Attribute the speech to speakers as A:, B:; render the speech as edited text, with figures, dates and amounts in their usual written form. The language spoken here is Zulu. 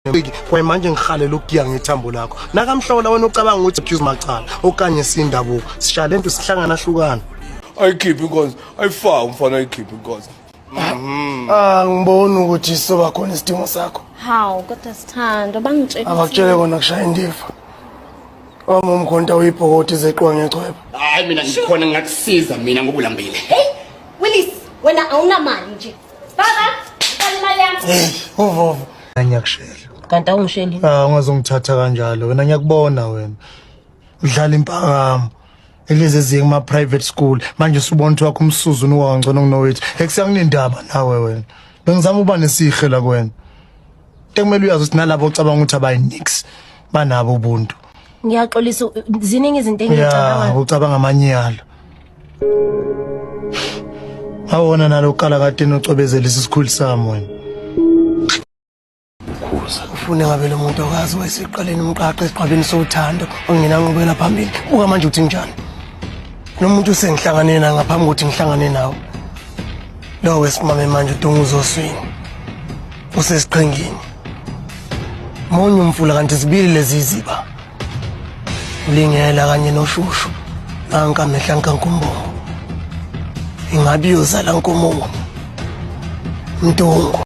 A: Kwaye manje ngihalela ukugiya ngethambo lakho. Nakamhlola wena ucabanga ukuthi accuse macala okanye sindabuko. Sishaya lento sihlangana hlukana.
B: Ayikhiphe inkonzo, ayifake umfana ayikhiphe inkonzo.
A: Ah ngibona ukuthi soba khona isidingo sakho.
C: Hawu kodwa sithando bangitshela.
A: Abakutshele kona kushaya indiva. Wami umkhonto uyibhokoti zeqwa ngechweba.
D: Hayi mina ngikhona ngingakusiza mina ngoba ulambile.
C: Hey Willis wena awunamali nje. Baba, ngicela imali yami.
A: Hey, uvovo. Ngiyakushela.
E: Kanti awungisheli.
A: Ah ungazongithatha kanjalo wena ngiyakubona wena. Udlala impakamo. Elezi eziye kuma private school manje usubona ukuthi wakho umsuzu unuka kangcono kunowethu. Ekusanginendaba nawe wena. Bengizama ukuba nesihe la kuwena. Ekumele uyazi ukuthi nalabo ocabanga ukuthi abayinix banabo ubuntu.
E: Ngiyaxolisa ziningi izinto
A: Ya,
E: engicabanga.
A: ucabanga amanyala. Awona naloqala kade nocwebezelisa isikhulu sami wena.
D: Khuza.
A: Ufune ngabe lo muntu okazi wayeseqaleni umqaqo esiqwabeni sothando ongenanqubela phambili. Buka manje uthi njani? Lo muntu usengihlangane naye ngaphambi kokuthi ngihlangane nawe. Lo wesimame manje udunga uzoswini. Usesiqhingini. Munye umfula kanti zibili lezi ziba. Ulingela kanye noshushu. Nanka amehla nkankumbongo. Ingabe iyozala nkomo. Mntungu.